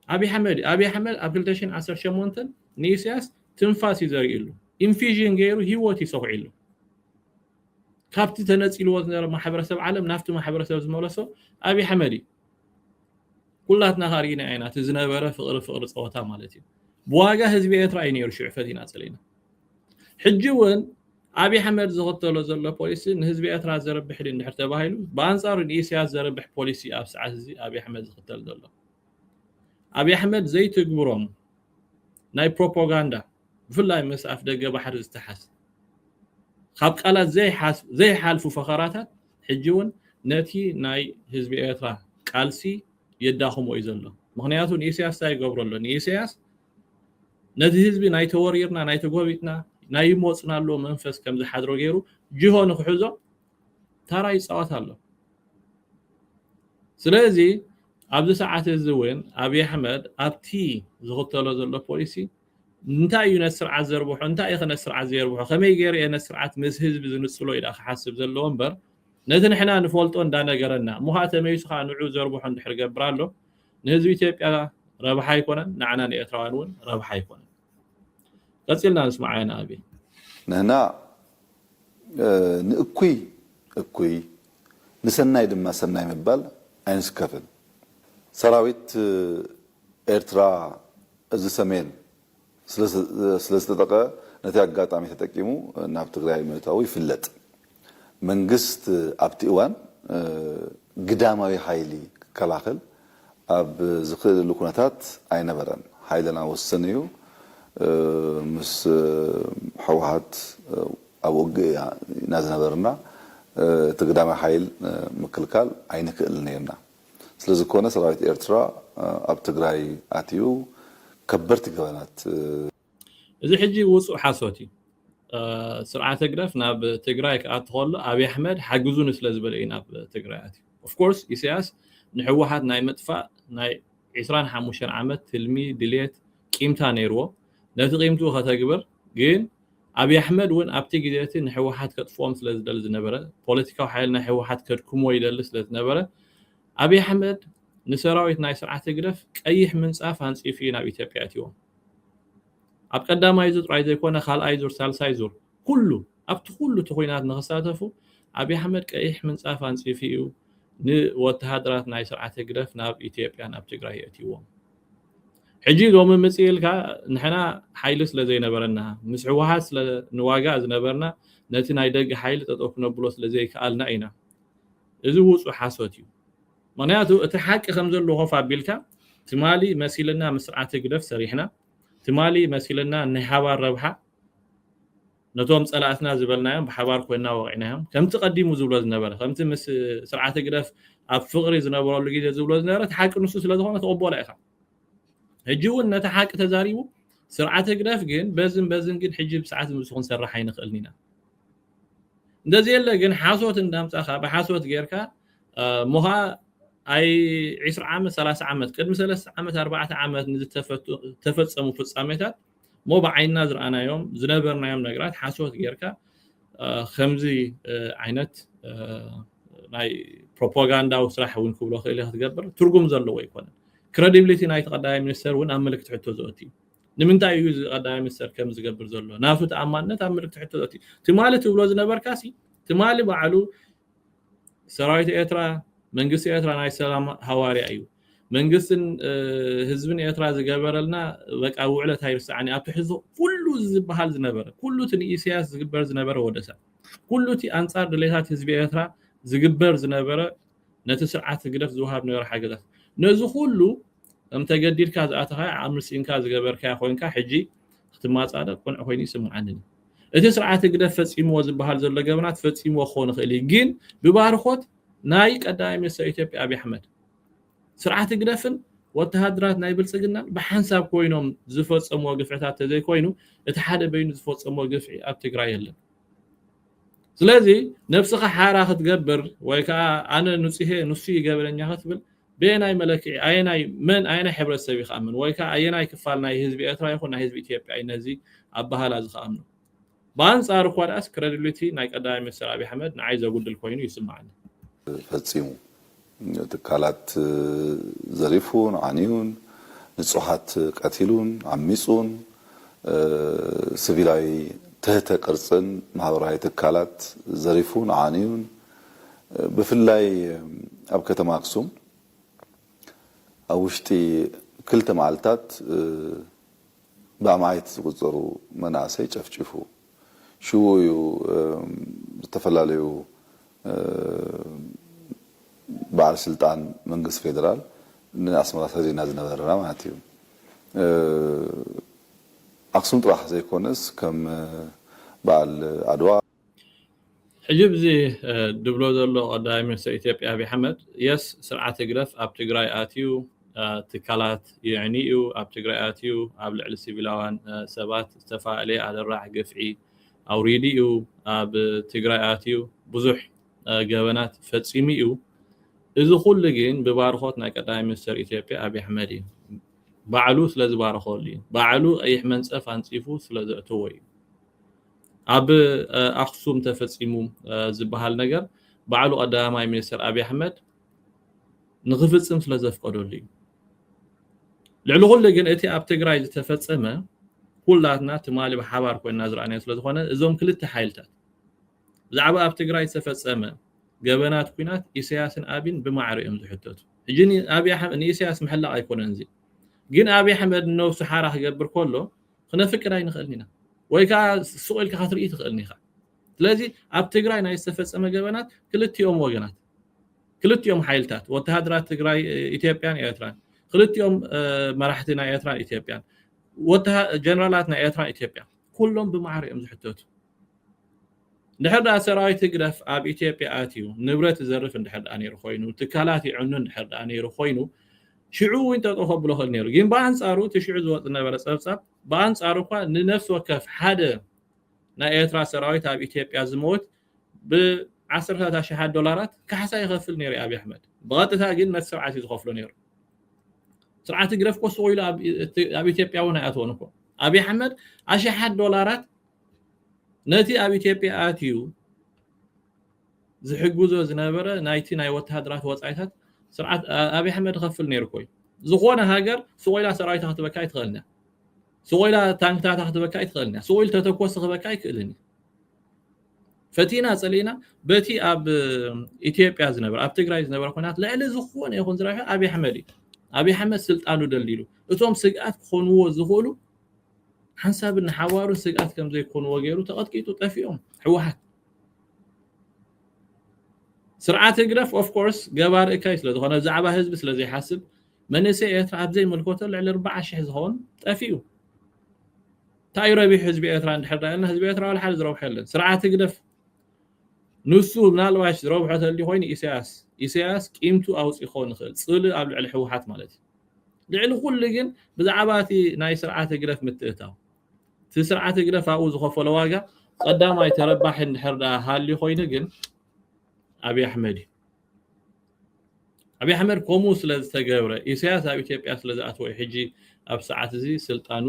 ኣብይ ኣሕመድ እዩ። ኣብይ ኣሕመድ ኣብ ክልተ ሽሕን ዓሰርተ ሸሞንተን ንኢሳያስ ትንፋስ እዩ ዘርእየሉ። ኢንፊዥን ገይሩ ህይወት እዩ ሰኹዒሉ። ካብቲ ተነፂልዎ ዝነበረ ማሕበረሰብ ዓለም ናብቲ ማሕበረሰብ ዝመለሶ ኣብይ ኣሕመድ እዩ። ኩላትና ካርኢና ኢና እቲ ዝነበረ ፍቕሪ ፍቕሪ ፀወታ ማለት እዩ። ብዋጋ ህዝቢ ኤርትራ እዩ ነይሩ ሽዑ ፈቲና ፀሊና። ሕጂ እውን ኣብይ ኣሕመድ ዝኽተሎ ዘሎ ፖሊሲ ንህዝቢ ኤርትራ ዘርብሕ ድዩ እንድሕር ተባሂሉ ብኣንፃሩ ንኢሳያስ ዘርብሕ ፖሊሲ ኣብ ሰዓት እዚ ኣብይ ኣሕመድ ዝኽተል ዘሎ። ኣብይ ኣሕመድ ዘይትግብሮም ናይ ፕሮፓጋንዳ ብፍላይ ምስ ኣፍ ደገ ባሕሪ ዝተሓዝ ካብ ቃላት ዘይሓልፉ ፈኸራታት ሕጂ እውን ነቲ ናይ ህዝቢ ኤርትራ ቃልሲ የዳኽሞ እዩ ዘሎ። ምክንያቱ ንኢሳያስ እንታይ ይገብሮ ኣሎ? ንኢሳያስ ነቲ ህዝቢ ናይ ተወሪርና ናይ ተጎቢጥና ናይ ይሞፅና ኣለዎ መንፈስ ከም ዝሓድሮ ገይሩ ጅሆ ንክሕዞ ታራ ይፃወት ኣሎ። ስለዚ ኣብዚ ሰዓት እዚ እውን ኣብይ ኣሕመድ ኣብቲ ዝኽተሎ ዘሎ ፖሊሲ እንታይ እዩ ነቲ ስርዓት ዘርብሖ፣ እንታይ እዩ ነቲ ስርዓት ዘየርብሖ፣ ከመይ ገይሩ እየ ነቲ ስርዓት ምስ ህዝቢ ዝንጽሎ ኢዳ ክሓስብ ዘለዎ እምበር ነቲ ንሕና ንፈልጦ እንዳነገረና እሞ ከዓ ተመይሱ ከዓ ንዑ ዘርብሖ እንድሕር ገብር ኣሎ ንህዝቢ ኢትዮጵያ ረብሓ ኣይኮነን፣ ንዓና ንኤርትራውያን እውን ረብሓ ኣይኮነን። ቀጺልና ንስማዓዮ ንኣብይ። ንህና ንእኩይ እኩይ ንሰናይ ድማ ሰናይ ምባል ኣይንስከፍን። ሰራዊት ኤርትራ እዚ ሰሜን ስለዝተጠቀ ነቲ ኣጋጣሚ ተጠቂሙ ናብ ትግራይ ምእታው ይፍለጥ። መንግስት ኣብቲ እዋን ግዳማዊ ሓይሊ ክከላኸል ኣብ ዝኽእልሉ ኩነታት ኣይነበረን። ሓይልና ወሰን እዩ። ምስ ሕወሓት ኣብ ውግእ ኢና ዝነበርና። እቲ ግዳማዊ ሓይል ምክልካል ኣይንክእልን ነርና። ስለዚ ኮነ ሰራዊት ኤርትራ ኣብ ትግራይ ኣትዩ ከበርቲ ገበናት እዚ ሕጂ ውፁእ ሓሶት እዩ። ስርዓተ ግደፍ ናብ ትግራይ ክኣቱ ከሎ ኣብይ ኣሕመድ ሓግዙኒ ስለ ዝበለ እዩ ናብ ትግራይ ኣትዩ። ኦፍኮርስ ኢሳያስ ንሕወሓት ናይ ምጥፋእ ናይ ዒስራን ሓሙሽተን ዓመት ትልሚ ድሌት ቂምታ ነይርዎ። ነቲ ቂምትኡ ከተግብር ግን ኣብይ ኣሕመድ እውን ኣብቲ ግዜ እቲ ንሕወሓት ከጥፍኦም ስለ ዝደሊ ዝነበረ ፖለቲካዊ ሓይል ናይ ሕወሓት ከድክሞ ይደሊ ስለ ዝነበረ ኣብይ ኣሕመድ ንሰራዊት ናይ ስርዓት ህግደፍ ቀይሕ ምንፃፍ ኣንፂፉ እዩ ናብ ኢትዮጵያ ኣትዎም። ኣብ ቀዳማይ ዙር ጥራይ ዘይኮነ ካልኣይ ዙር ሳልሳይ ዙር ኩሉ ኣብቲ ኩሉ እቲ ኩናት ንክሳተፉ ኣብይ ኣሕመድ ቀይሕ ምንፃፍ ኣንፂፉ እዩ ንወተሃደራት ናይ ስርዓት ህግደፍ ናብ ኢትዮጵያ ናብ ትግራይ የእትዎም። ሕጂ ሎሚ ምፅእ ኢልካ ንሕና ሓይሊ ስለ ዘይነበረና ምስ ህወሓት ስለ ንዋጋእ ዝነበርና ነቲ ናይ ደገ ሓይሊ ጠጠው ክነብሎ ስለ ዘይከኣልና ኢና። እዚ ውፁእ ሓሶት እዩ። ምክንያቱ እቲ ሓቂ ከም ዘለዎ ኮፍ ኣቢልካ ትማሊ መሲልና ምስ ስርዓት ህግደፍ ሰሪሕና ትማሊ መሲልና ናይ ሓባር ረብሓ ነቶም ፀላእትና ዝበልናዮም ብሓባር ኮይና ወቂዕናዮም ከምቲ ቀዲሙ ዝብሎ ዝነበረ ከምቲ ምስ ስርዓት ህግደፍ ኣብ ፍቅሪ ዝነበረሉ ግዜ ዝብሎ ዝነበረ እቲ ሓቂ ንሱ ስለዝኮነ ተቀበሎ ኢካ። ሕጂ እውን ነቲ ሓቂ ተዛሪቡ ስርዓት ህግደፍ ግን በዝን በዝን ግን ሕጂ ብሰዓት ምስኹም ሰራሕ ኣይንኽእልን ኢና። እንደዚ የለ ግን ሓሶት እንዳምጻኻ ብሓሶት ጌርካ ሞኻ ኣይ ዒስራ ዓመት ሰላሳ ዓመት ቅድሚ ሰለስተ ዓመት ኣርባዕተ ዓመት ንዝተፈጸሙ ፍጻሜታት ሞ ብዓይንና ዝረኣናዮም ዝነበርናዮም ነገራት ሓሶት ጌርካ ከምዚ ዓይነት ናይ ፕሮፓጋንዳዊ ስራሕ እውን ክብሎ ክእል ክትገብር ትርጉም ዘለዎ ኣይኮነን። ክረዲብሊቲ ናይቲ ቀዳማይ ሚኒስተር እውን ኣብ ምልክት ሕቶ ዘእቱ እዩ። ንምንታይ እዩ እዚ ቀዳማይ ሚኒስተር ከም ዝገብር ዘሎ ናቱ ተኣማንነት ኣብ ምልክት ሕቶ ዘእቱ እዩ። ትማሊ ትብሎ ዝነበርካ ሲ ትማሊ ባዕሉ ሰራዊት ኤርትራ መንግስቲ ኤርትራ ናይ ሰላም ሃዋርያ እዩ። መንግስትን ህዝብን ኤርትራ ዝገበረልና በቃ ውዕለት ኣይርሳዕን እዩ። ኣብቲ ሕዚ ኩሉ ዝበሃል ዝነበረ ኩሉ እቲ ንኢሳያስ ዝግበር ዝነበረ ወደሳ ኩሉ እቲ ኣንጻር ድሌታት ህዝቢ ኤርትራ ዝግበር ዝነበረ ነቲ ስርዓት ህግደፍ ዝወሃብ ነበረ ሓገዛት ነዚ ኩሉ ከም ተገዲድካ ዝኣተኻ ዓቕሚ ስኢንካ ዝገበርካዮ ኮይንካ ሕጂ ክትማጻደቕ ቅኑዕ ኮይኑ ይስምዓኒ። እቲ ስርዓት ህግደፍ ፈጺምዎ ዝበሃል ዘሎ ገበናት ፈጺምዎ ክኸውን ይኽእል እዩ፣ ግን ብባርኾት ናይ ቀዳማይ ሚኒስተር ኢትዮጵያ ኣብይ ኣሕመድ ስርዓት ህግደፍን ወተሃደራት ናይ ብልጽግናን ብሓንሳብ ኮይኖም ዝፈጸምዎ ግፍዕታት ተዘይኮይኑ እቲ ሓደ በይኑ ዝፈጸምዎ ግፍዒ ኣብ ትግራይ የለን። ስለዚ ነብስኻ ሓራ ክትገብር ወይ ከዓ ኣነ ንጹሄ ንሱ ይገበረኛ ክትብል በየናይ መለክዒ ኣየናይ መን ኣየናይ ሕብረተሰብ ይክኣምን ወይ ከዓ ኣየናይ ክፋል ናይ ህዝቢ ኤርትራ ይኹን ናይ ህዝቢ ኢትዮጵያ እዩ ነዚ ኣበሃላ ዝክኣምኑ? ብኣንፃር እኳ ደኣስ ክረዲብሊቲ ናይ ቀዳማይ ሚኒስትር ኣብይ ኣሕመድ ንዓይ ዘጉድል ኮይኑ ይስምዓኒ። ፈፂሙ ትካላት ዘሪፉን ዓንዩን ንፁሓት ቀቲሉን ዓሚፁን ሲቪላዊ ትህተ ቅርፅን ማህበራዊ ትካላት ዘሪፉን ዓንዩን ብፍላይ ኣብ ከተማ ኣክሱም ኣብ ውሽጢ ክልተ መዓልታት ብኣማኢት ዝቁፀሩ መናእሰይ ጨፍጪፉ ሽኡ እዩ። ዝተፈላለዩ በዓል ስልጣን መንግስቲ ፌደራል ንኣስመራ ሰዲድና ዝነበረና ማለት እዩ። ኣክሱም ጥራሕ ዘይኮነስ ከም በዓል ኣድዋ ሕጂ ብዚ ድብሎ ዘሎ ቀዳማይ ሚኒስትር ኢትዮጵያ ኣብይ ኣሕመድ የስ ስርዓት ህግደፍ ኣብ ትግራይ ኣትዩ ትካላት የዕኒ እዩ ኣብ ትግራይ ኣትዩ ኣብ ልዕሊ ሲቪላውያን ሰባት ዝተፈላለየ ኣደራዕ ግፍዒ ኣውሪዱ እዩ ኣብ ትግራይ ኣትዩ ብዙሕ ገበናት ፈፂሙ እዩ። እዚ ኩሉ ግን ብባርኾት ናይ ቀዳማይ ሚኒስትር ኢትዮጵያ ኣብይ ኣሕመድ እዩ። ባዕሉ ስለ ዝባረኸሉ እዩ። ባዕሉ ቀይሕ መንፀፍ ኣንፂፉ ስለ ዘእተዎ እዩ። ኣብ ኣክሱም ተፈፂሙ ዝበሃል ነገር ባዕሉ ቀዳማይ ሚኒስትር ኣብይ ኣሕመድ ንክፍፅም ስለ ዘፍቀደሉ እዩ። ልዕሊ ኩሉ ግን እቲ ኣብ ትግራይ ዝተፈፀመ ኩላትና ትማሊ ብሓባር ኮይና ዝረኣናዮ ስለዝኾነ እዞም ክልተ ሓይልታት ብዛዕባ ኣብ ትግራይ ዝተፈፀመ ገበናት ኩናት ኢሳያስን ኣብይን ብማዕረ እዮም ዝሕተቱ። ሕጂ ንኣብይ ኣሕመድ ንኢሳያስ ምሕላቕ ኣይኮነን እዚ ግን ኣብይ ኣሕመድ ንነብሱ ሓራ ክገብር ከሎ ክነፍቅድ ኣይንኽእልን ኢና ወይ ከዓ ስቕ ኢልካ ክትርኢ ትኽእልን ኢኻ። ስለዚ ኣብ ትግራይ ናይ ዝተፈፀመ ገበናት ክልቲኦም ወገናት ክልቲኦም ሓይልታት ወተሃደራት ትግራይ ኢትዮጵያን ኤርትራን ክልቲኦም መራሕቲ ናይ ኤርትራን ኢትዮጵያን ጀነራላት ናይ ኤርትራን ኢትዮጵያ ኩሎም ብማዕረ እዮም ዝሕተቱ። እንድሕር ደኣ ሰራዊት ህግደፍ ኣብ ኢትዮጵያ ኣትዩ ንብረት ዝዘርፍ እንድሕር ደኣ ነይሩ ኮይኑ ትካላት ይዕኑ እንድሕር ደኣ ነይሩ ኮይኑ ሽዑ እውን ጠጠው ከብሎ ክእል ነይሩ። ግን ብኣንፃሩ እቲ ሽዑ ዝወፅ ነበረ ፀብፃብ ብኣንፃሩ እኳ ንነፍሲ ወከፍ ሓደ ናይ ኤርትራ ሰራዊት ኣብ ኢትዮጵያ ዝመውት ብዓሰርታት ኣሽሓት ዶላራት ካሕሳ ይኸፍል ነይሩ ኣብይ ኣሕመድ። ብቐጥታ ግን ነቲ ስርዓት እዩ ዝኸፍሎ ነይሩ። ስርዓት ህግደፍ ኮ ስቕ ኢሉ ኣብ ኢትዮጵያ እውን ኣይኣትወን እኮ። ኣብይ ኣሕመድ ኣሽሓት ዶላራት ነቲ ኣብ ኢትዮጵያ ኣትዩ ዝሕግዞ ዝነበረ ናይቲ ናይ ወተሃደራት ወፃኢታት ስርዓት ኣብይ ኣሕመድ ይኸፍል ነይሩ እኮ እዩ። ዝኾነ ሃገር ስቕ ኢላ ሰራዊታ ክትበካ ኣይትኽእልን እያ። ስቕ ኢላ ታንክታታ ክትበካ ኣይትኽእልን እያ። ስቕ ኢሉ ተተኮሲ ክበካ ኣይክእልን እዩ። ፈቲና ፀሊእና በቲ ኣብ ኢትዮጵያ ዝነበረ ኣብ ትግራይ ዝነበረ ኩናት ልዕሊ ዝኾነ ይኹን ዝረብሐ ኣብይ ኣሕመድ እዩ። ኣብይ ኣሕመድ ስልጣኑ ደልዲሉ እቶም ስግኣት ክኾንዎ ዝኽእሉ ሓንሳብ ንሓዋሩ ስግኣት ከም ዘይኮንዎ ገይሩ ተቐጥቂጡ ጠፊኦም ህወሓት። ስርዓት ህግደፍ ኦፍኮርስ ገባር እካይ ስለዝኾነ ብዛዕባ ህዝቢ ስለዘይሓስብ መንእሰይ ኤርትራ ኣብ ዘይመልከቶ ልዕሊ ኣርባዓ ሽሕ ዝኸውን ጠፊኡ። እንታይ እዩ ረቢሑ ህዝቢ ኤርትራ እንድሕር ዳ ኢልና ህዝቢ ኤርትራ ዋላ ሓደ ዝረብሖ የለን። ስርዓት ህግደፍ ንሱ ምናልባሽ ዝረብሖ ተልዩ ኮይኑ ኢሳያስ ኢሳያስ ቂምቱ ኣውፂ ክኸውን ይኽእል ፅልእ ኣብ ልዕሊ ህወሓት ማለት እዩ። ልዕሊ ኩሉ ግን ብዛዕባ እቲ ናይ ስርዓት ህግደፍ ምትእታው እቲ ስርዓት ህግደፍ ኣብኡ ዝኸፈሎ ዋጋ ቀዳማይ ተረባሒ እንድሕር ዳ ሃልዩ ኮይኑ ግን ኣብይ ኣሕመድ እዩ። ኣብይ ኣሕመድ ከምኡ ስለ ዝተገብረ ኢሳያስ ኣብ ኢትዮጵያ ስለ ዝኣተወ ሕጂ ኣብ ሰዓት እዚ ስልጣኑ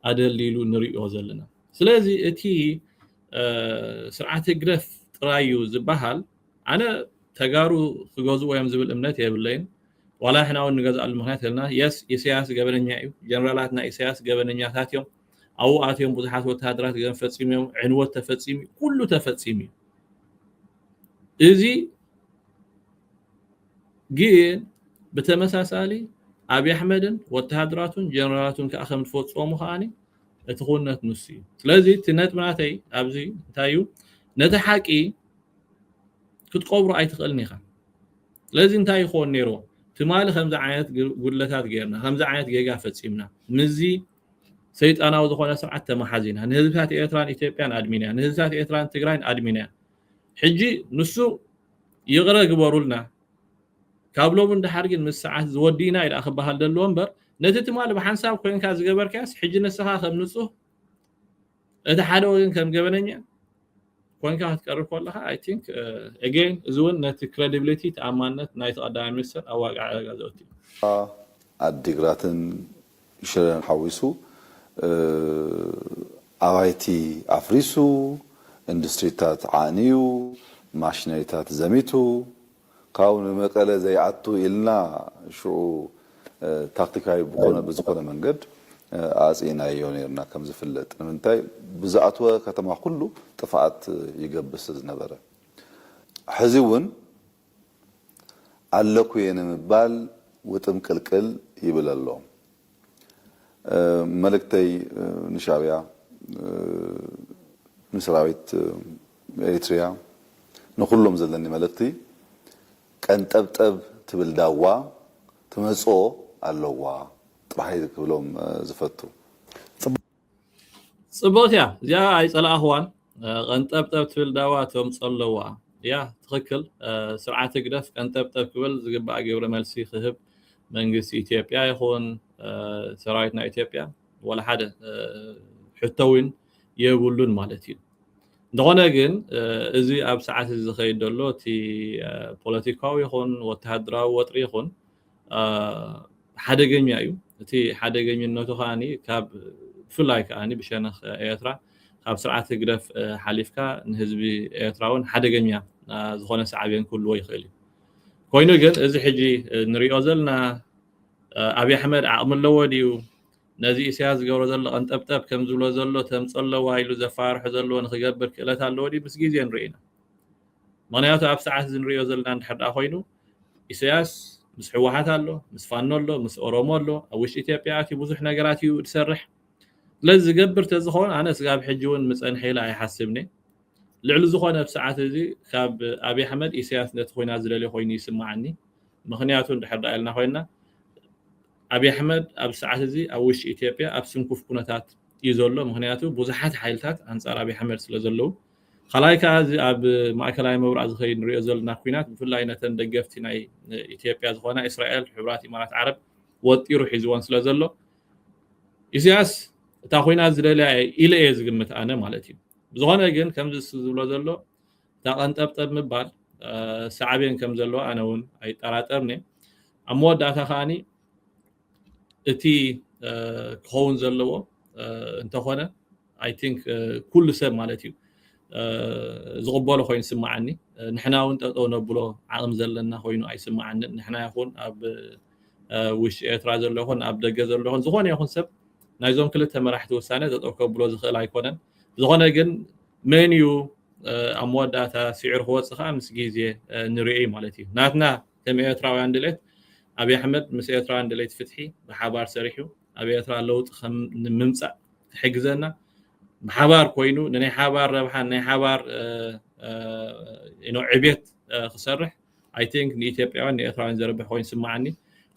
ኣደልዲሉ ንሪኦ ዘለና። ስለዚ እቲ ስርዓት ህግደፍ ጥራይ እዩ ዝበሃል ኣነ ተጋሩ ክገዝኡ እዮም ዝብል እምነት የብለይን። ዋላ ንሕና እውን ንገዝኣሉ ምክንያት የለና። የስ ኢሳያስ ገበነኛ እዩ። ጀነራላት ናይ ኢሳያስ ገበነኛታት እዮም። ኣብኡ ኣትዮም ብዙሓት ወተሃደራት ገበን ፈፂሙ እዮም። ዕንወት ተፈፂሙ እዩ። ኩሉ ተፈፂሙ እዩ። እዚ ግን ብተመሳሳሊ ኣብይ ኣሕመድን ወተሃደራቱን ጀነራላቱን ከዓ ከም ዝፈፀሙ ከዓኒ እቲ ክውነት ንሱ እዩ። ስለዚ እቲ ነጥቢ ናተይ ኣብዚ እንታይ እዩ ነቲ ሓቂ ክትቀብሮ ኣይትኽእልን ኢኻ። ስለዚ እንታይ ይኸውን ነይርዎ? ትማሊ ከምዚ ዓይነት ጉድለታት ገይርና ከምዚ ዓይነት ጌጋ ፈፂምና ምዚ ሰይጣናዊ ዝኾነ ስርዓት ተመሓዚና ንህዝብታት ኤርትራን ኢትዮጵያን ኣድሚንያ ንህዝብታት ኤርትራን ትግራይን ኣድሚንያ ሕጂ ንሱ ይቕረ ግበሩልና ካብ ሎም ንደሓር ግን ምስ ሰዓት ዝወዲእና ኢልኣ ክበሃል ዘለዎ እምበር ነቲ ትማሊ ብሓንሳብ ኮይንካ ዝገበርካያስ ሕጂ ንስኻ ከም ንፁህ እቲ ሓደ ወገን ከም ገበነኛ ኮንካ ክትቀርብ ከለካ I think again እዚ እውን ነቲ credibility ተኣማንነት ናይቲ ቀዳማይ ሚኒስትር ኣብ ዋጋ ዕዳጋ ዘእቱ እዩ። ዓዲግራትን ሽረን ሓዊሱ ኣባይቲ ኣፍሪሱ ኢንዱስትሪታት ዓንዩ ማሽነሪታት ዘሚቱ ካብኡ ንመቀለ ዘይኣቱ ኢልና ሽዑ ታክቲካዊ ብዝኮነ መንገድ ኣፅኢናዮ ነርና ከም ዝፍለጥ ንምንታይ ብዝኣትወ ከተማ ኩሉ ጥፍኣት ይገብስ ዝነበረ ሕዚ እውን ኣለኩ እየ ንምባል ውጥም ቅልቅል ይብል ኣሎ መልእክተይ ንሻዕብያ ንሰራዊት ኤሪትሪያ ንኩሎም ዘለኒ መልእክቲ ቀንጠብጠብ ትብል ዳዋ ትመፅኦ ኣለዋ ጥራሕ ክብሎም ዝፈቱ። ፅቡቅቲ እያ እዚኣ ኣይፀላእኽዋን። ቀንጠብጠብ ትብል ዳዋ ተምፅኦ ኣለዋ እያ ትኽክል። ስርዓት ህግደፍ ቀንጠብጠብ ክብል ዝግባእ ግብረ መልሲ ክህብ መንግስቲ ኢትዮጵያ ይኹን ሰራዊት ናይ ኢትዮጵያ ዋላ ሓደ ሕቶ እውን የብሉን ማለት እዩ። እንተኾነ ግን እዚ ኣብ ሰዓት እዚ ዝኸይድ ዘሎ እቲ ፖለቲካዊ ይኹን ወተሃደራዊ ወጥሪ ይኹን ሓደገኛ እዩ። እቲ ሓደገኝነቱ ከዓኒ ካብ ብፍላይ ከዓኒ ብሸነኽ ኤርትራ ካብ ስርዓት ህግደፍ ሓሊፍካ ንህዝቢ ኤርትራ እውን ሓደገኛ ዝኾነ ሳዕቤን ክህልዎ ይኽእል እዩ። ኮይኑ ግን እዚ ሕጂ ንሪኦ ዘለና ኣብይ ኣሕመድ ዓቕሚ ኣለዎ ድዩ? ነዚ ኢሳያስ ዝገብሮ ዘሎ ቀንጠብጠብ ከም ዝብሎ ዘሎ ተምፀ ኣለዋ ኢሉ ዘፋርሑ ዘለዎ ንክገብር ክእለት ኣለዎ ድዩ? ምስ ግዜ ንርኢ ኢና። ምክንያቱ ኣብ ሰዓት እዚ ንሪኦ ዘለና እንድሕር ደኣ ኮይኑ ኢሳያስ ምስ ህወሓት ኣሎ፣ ምስ ፋኖ ኣሎ፣ ምስ ኦሮሞ ኣሎ፣ ኣብ ውሽጢ ኢትዮጵያ ኣትዩ ብዙሕ ነገራት እዩ ዝሰርሕ። ስለዚ ዝገብር ተዝኸውን ኣነ ስጋብ ሕጂ እውን ምፀንሐ ኢለ ኣይሓስብኒ። ልዕሊ ዝኾነ ኣብ ሰዓት እዚ ካብ ኣብይ ኣሕመድ ኢሳያስ ነቲ ኩናት ዝደልዮ ኮይኑ ይስምዓኒ። ምክንያቱ እንድሕር ደኣ ኢልና ኮይንና ኣብይ ኣሕመድ ኣብ ሰዓት እዚ ኣብ ውሽጢ ኢትዮጵያ ኣብ ስንኩፍ ኩነታት እዩ ዘሎ። ምክንያቱ ብዙሓት ሓይልታት ኣንፃር ኣብይ ኣሕመድ ስለ ዘለዉ፣ ካልኣይ ከዓ እዚ ኣብ ማእከላይ ምብራቕ ዝኸይድ ንሪኦ ዘለና ኩናት ብፍላይ ነተን ደገፍቲ ናይ ኢትዮጵያ ዝኾና እስራኤል፣ ሕቡራት ኢማራት ዓረብ ወጢሩ ሒዝወን ስለ ዘሎ ኢሳያስ እታ ኩናት ዝደልያ ኢለ እየ ዝግምት ኣነ ማለት እዩ። ብዝኾነ ግን ከምዚ ዝብሎ ዘሎ እታ ቀንጠብጠብ ምባል ሳዕቤን ከም ዘለዎ ኣነ እውን ኣይጠራጠርን እየ። ኣብ መወዳእታ ከዓኒ እቲ ክኸውን ዘለዎ እንተኾነ I think ኩሉ ሰብ ማለት እዩ ዝቕበሎ ኮይኑ ይስምዓኒ። ንሕና እውን ጠጠው ነብሎ ዓቕሚ ዘለና ኮይኑ ኣይስምዓንን። ንሕና ይኹን ኣብ ውሽጢ ኤርትራ ዘሎ ይኹን ኣብ ደገ ዘሎ ይኹን ዝኾነ ይኹን ሰብ ናይዞም ክልተ መራሕቲ ውሳነ ጠጠው ከብሎ ዝኽእል ኣይኮነን። ዝኾነ ግን መን እዩ ኣብ መወዳእታ ስዒሩ ክወፅእ ከዓ ምስ ግዜ ንርኢ ማለት እዩ። ናትና ከም ኤርትራውያን ድሌት ኣብይ ኣሕመድ ምስ ኤርትራውያን ድሌት ፍትሒ ብሓባር ሰሪሑ ኣብ ኤርትራ ለውጢ ንምምፃእ ክሕግዘና ብሓባር ኮይኑ ንናይ ሓባር ረብሓን ናይ ሓባር ዕቤት ክሰርሕ I think ንኢትዮጵያውያን ንኤርትራውያን ዘርብሕ ኮይኑ ይስምዓኒ።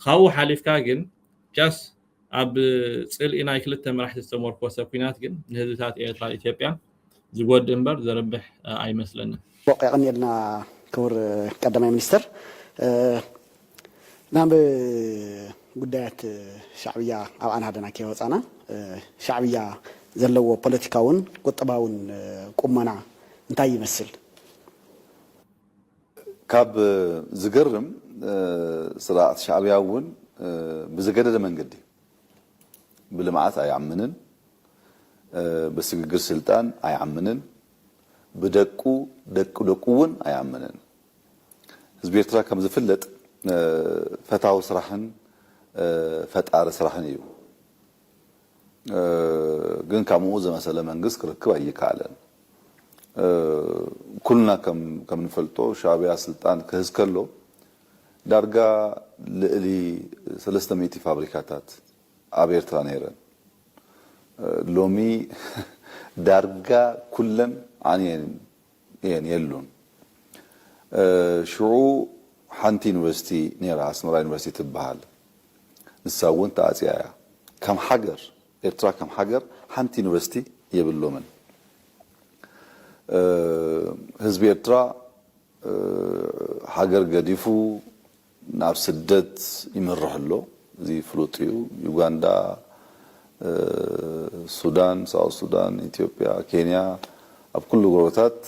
ካብኡ ሓሊፍካ ግን just ኣብ ፅልኢ ናይ ክልተ መራሕቲ ዝተመርኮሰ ኩናት ግን ንህዝብታት ኤርትራን ኢትዮጵያን ዝጎድእ እምበር ዘርብሕ ኣይመስለንን። የቐንየልና ክቡር ቀዳማይ ሚኒስትር። ናብ ጉዳያት ሻዕብያ ኣብ ኣናህደና ከይወፃና ሻዕብያ ዘለዎ ፖለቲካውን ቁጠባውን ቁመና እንታይ ይመስል? ካብ ዝገርም ስርዓት ሻዕብያ እውን ብዝገደደ መንገዲ ብልምዓት ኣይኣምንን፣ ብስግግር ስልጣን ኣይኣምንን፣ ብደቁ ደቂ ደቁ እውን ኣይኣምንን። ህዝቢ ኤርትራ ከም ዝፍለጥ ፈታዊ ስራሕን ፈጣሪ ስራሕን እዩ። ግን ከምኡ ዝመሰለ መንግስት ክረክብ ኣይከኣለን። ኩልና ከም ከም ንፈልጦ ሻዕብያ ስልጣን ክህዝ ከሎ ዳርጋ ልእሊ ሰለስተ ሚእቲ ፋብሪካታት ኣብ ኤርትራ ነይረን። ሎሚ ዳርጋ ኩለን ዓንየን እየን የሉን። ሽዑ ሓንቲ ዩኒቨርሲቲ ነይራ ኣስመራ ዩኒቨርሲቲ ትበሃል። ንሳ እውን ተኣፅያ እያ። ከም ሃገር ኤርትራ ከም ሃገር ሓንቲ ዩኒቨርሲቲ የብሎምን። ህዝቢ ኤርትራ ሃገር ገዲፉ ናብ ስደት ይመርሕ ኣሎ። እዚ ፍሉጥ እዩ። ዩጋንዳ፣ ሱዳን፣ ሳውት ሱዳን፣ ኢትዮጵያ፣ ኬንያ ኣብ ኩሉ ጎረቤታት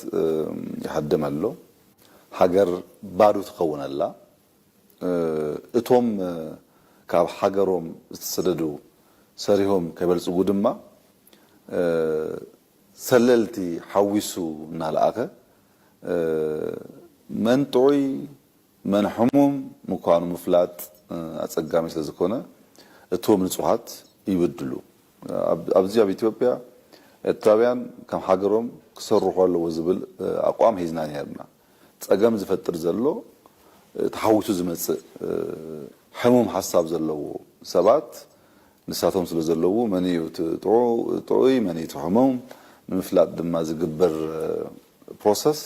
ይሃድም ኣሎ። ሃገር ባዶ ትኸውን ኣላ። እቶም ካብ ሃገሮም ዝተሰደዱ ሰሪሆም ከይበልፅጉ ድማ ሰለልቲ ሓዊሱ እናለኣኸ መን ጥዑይ መን ሕሙም ምዃኑ ምፍላጥ ኣፀጋሚ ስለዝኾነ እቶም ንፁሃት ይብድሉ። ኣብዚ ኣብ ኢትዮጵያ ኤርትራውያን ከም ሃገሮም ክሰርሑ ኣለዎ ዝብል ኣቋም ሒዝና ነይርና። ፀገም ዝፈጥር ዘሎ ተሓዊሱ ዝመፅእ ሕሙም ሓሳብ ዘለዎ ሰባት ንሳቶም ስለ ዘለዉ መን እዩ እቲ ጥዑ- ጥዑይ መን እዩ እቲ ሕሙም ንምፍላጥ ድማ ዝግበር ፕሮሰስ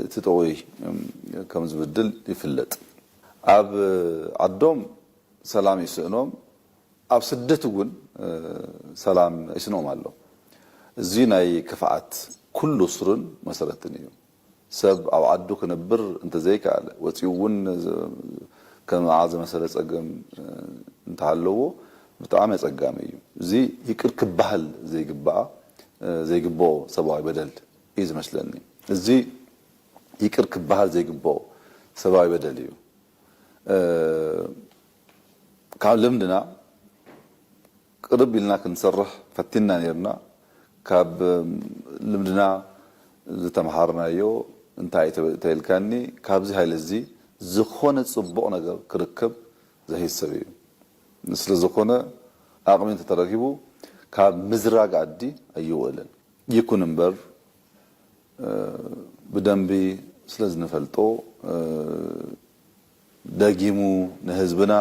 እቲ ጥዑይ ከም ዝብድል ይፍለጥ። ኣብ ዓዶም ሰላም ይስእኖም፣ ኣብ ስደት እውን ሰላም ይስኖም ኣሎ። እዚ ናይ ክፍኣት ኩሉ ስሩን መሰረትን እዩ። ሰብ ኣብ ዓዱ ክነብር እንተዘይከኣለ ወፂኡ እውን ከም ንዓ ዝመሰለ ፀገም እንተሃለዎ ብጣዕሚ ኣፀጋሚ እዩ። እዚ ይቅር ክበሃል ዘይግበኣ ዘይግበኦ ሰብኣዊ በደል እዩ ዝመስለኒ። እዚ ይቅር ክበሃል ዘይግብኦ ሰብኣዊ በደል እዩ። ካብ ልምድና ቅርብ ኢልና ክንሰርሕ ፈቲና ነርና። ካብ ልምድና ዝተምሃርናዮ እንታይ ተልካኒ፣ ካብዚ ሃይለ እዚ ዝኾነ ጽቡቕ ነገር ክርከብ ዘሂሰብ እዩ። ስለ ዝኾነ ኣቕሚ እንተተረኪቡ ካብ ምዝራግ ኣዲ ኣይውዕልን። ይኩን እምበር ብደንቢ ስለ ዝንፈልጦ ደጊሙ ንህዝብና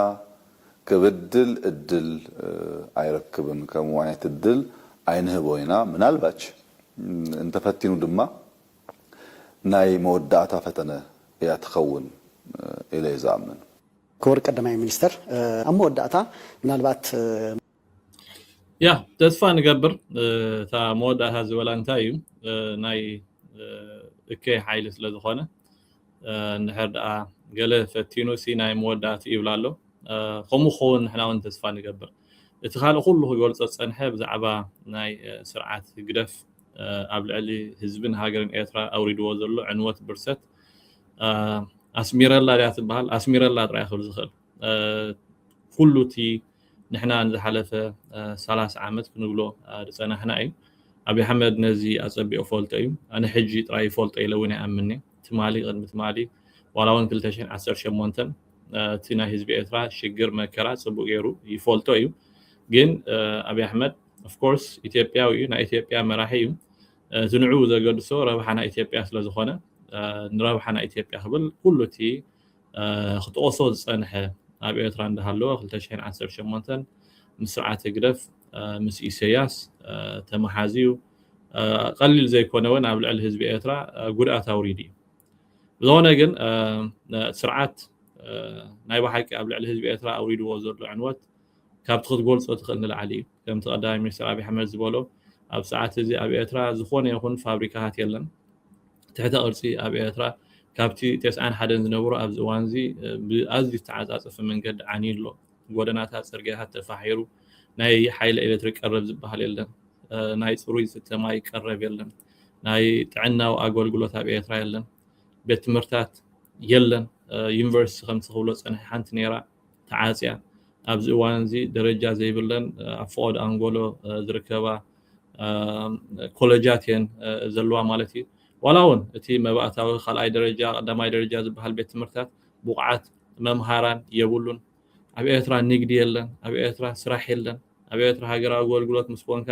ክብድል እድል ኣይረክብን። ከምኡ ዓይነት እድል ኣይንህቦ ኢና። ምናልባች እንተፈቲኑ ድማ ናይ መወዳእታ ፈተነ እያ ትኸውን ኢለ እየ ዝኣምን። ክቡር ቀዳማይ ሚኒስተር፣ ኣብ መወዳእታ ምናልባት ያ ተስፋ ንገብር እታ መወዳእታ ዝበላ እንታይ እዩ ናይ እከይ ሓይሊ ስለ ዝኾነ እንድሕር ደኣ ገለ ፈቲኑ ሲ ናይ መወዳእቲ ይብላ ኣሎ። ከምኡ ክኸውን ንሕና እውን ተስፋ ንገብር። እቲ ካልእ ኩሉ ክገልጾ ዝጸንሐ ብዛዕባ ናይ ስርዓት ህግደፍ ኣብ ልዕሊ ህዝብን ሃገርን ኤርትራ ኣውሪድዎ ዘሎ ዕንወት ብርሰት ኣስሚረላ ድያ ትበሃል ኣስሚረላ ጥራይ ክብል ዝኽእል ኩሉ እቲ ንሕና ንዝሓለፈ ሰላሳ ዓመት ክንብሎ ዝጸናሕና እዩ። ኣብይ ኣሕመድ ነዚ ኣጸቢቑ ፈልጦ እዩ። ኣነ ሕጂ ጥራይ ይፈልጦ ኢለ እውን ኣይኣምንኒ። ትማሊ ቅድሚ ትማሊ ዋላ እውን ክልተ ሽሕን ዓሰርተ ሸሞንተን እቲ ናይ ህዝቢ ኤርትራ ሽግር መከራ ጽቡቅ ገይሩ ይፈልጦ እዩ። ግን ኣብይ ኣሕመድ of course ኢትዮጵያዊ እዩ፣ ናይ ኢትዮጵያ መራሒ እዩ። እቲ ንዕኡ ዘገድሶ ረብሓ ናይ ኢትዮጵያ ስለ ዝኾነ ንረብሓ ናይ ኢትዮጵያ ክብል ኩሉ እቲ ክጥቐሶ ዝጸንሐ ኣብ ኤርትራ እንዳሃለወ ክልተ ሽሕን ዓሰርተ ሸሞንተን ምስ ስርዓት ህግደፍ ምስ ኢሰያስ ተመሓዝዩ ቀሊል ዘይኮነ እውን ኣብ ልዕሊ ህዝቢ ኤርትራ ጉድኣት ኣውሪዱ እዩ። ብዝኾነ ግን ስርዓት ናይ ብሓቂ ኣብ ልዕሊ ህዝቢ ኤርትራ ኣውሪድዎ ዘሎ ዕንወት ካብቲ ክትገልጾ ትኽእል ንላዕሊ እዩ። ከምቲ ቀዳማይ ሚኒስትር ኣብይ ኣሕመድ ዝበሎ ኣብ ሰዓት እዚ ኣብ ኤርትራ ዝኾነ ይኹን ፋብሪካታት የለን። ትሕተ ቅርጺ ኣብ ኤርትራ ካብቲ ተስዓን ሓደን ዝነበሩ ኣብዚ እዋን እዚ ብኣዝዩ ዝተዓጻጸፈ መንገዲ ዓንዩ ኣሎ። ጎደናታት፣ ጽርግያታት ተፋሒሩ፣ ናይ ሓይሊ ኤሌክትሪክ ቀረብ ዝበሃል የለን። ናይ ጽሩይ ዝስተ ማይ ቀረብ የለን። ናይ ጥዕናዊ ኣገልግሎት ኣብ ኤርትራ የለን። ቤት ትምህርትታት የለን። ዩኒቨርሲቲ ከምቲ ክብሎ ጸንሐ ሓንቲ ነይራ ተዓጽያ። ኣብዚ እዋን እዚ ደረጃ ዘይብለን ኣብ ፈቐዶ ኣንጎሎ ዝርከባ ኮለጃት እየን ዘለዋ ማለት እዩ። ዋላ እውን እቲ መባእታዊ ካልኣይ ደረጃ ቀዳማይ ደረጃ ዝበሃል ቤት ትምህርትታት ብቑዓት መምሃራን የብሉን። ኣብ ኤርትራ ንግዲ የለን፣ ኣብ ኤርትራ ስራሕ የለን። ኣብ ኤርትራ ሃገራዊ ኣገልግሎት ምስ ኮንካ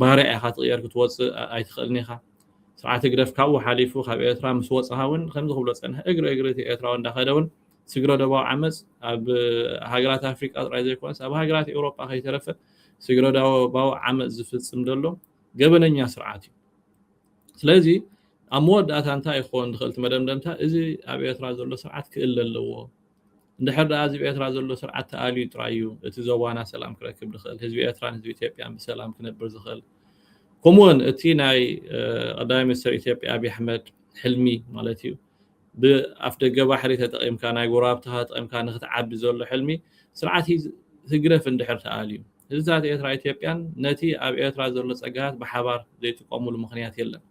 ባርያ ኢኻ ትቕየር ክትወፅእ ኣይትኽእልን ኢኻ። ስርዓት ህግደፍ ካብኡ ሓሊፉ ካብ ኤርትራ ምስ ወፅኻ እውን ከምዚ ክብሎ ፀንሐ እግሪ እግሪ እቲ ኤርትራዊ እንዳኸደ እውን ስግረ ዶባዊ ዓመፅ ኣብ ሃገራት ኣፍሪቃ ጥራይ ዘይኮነስ ኣብ ሃገራት ኤውሮጳ ከይተረፈ ስግረ ዶባዊ ዓመፅ ዝፍፅም ዘሎ ገበነኛ ስርዓት እዩ። ስለዚ ኣብ መወዳእታ እንታይ ክኸውን ዝኽእል እቲ መደምደምታ፣ እዚ ኣብ ኤርትራ ዘሎ ስርዓት ክእለ ኣለዎ። እንድሕር ደኣ እዚ ኣብ ኤርትራ ዘሎ ስርዓት ተኣልዩ ጥራይ እዩ እቲ ዞባና ሰላም ክረክብ ዝኽእል፣ ህዝቢ ኤርትራን ህዝቢ ኢትዮጵያን ብሰላም ክነብር ዝኽእል። ከምኡውን እቲ ናይ ቀዳማይ ሚኒስትር ኢትዮጵያ ኣብይ ኣሕመድ ሕልሚ ማለት እዩ ብኣፍ ደገ ባሕሪ ተጠቒምካ ናይ ጎረባብትኻ ተጠቒምካ ንክትዓቢ ዘሎ ሕልሚ ስርዓት ህግደፍ እንድሕር ተኣልዩ ህዝብታት ኤርትራ ኢትዮጵያን ነቲ ኣብ ኤርትራ ዘሎ ጸጋታት ብሓባር ዘይጥቀሙሉ ምኽንያት የለን።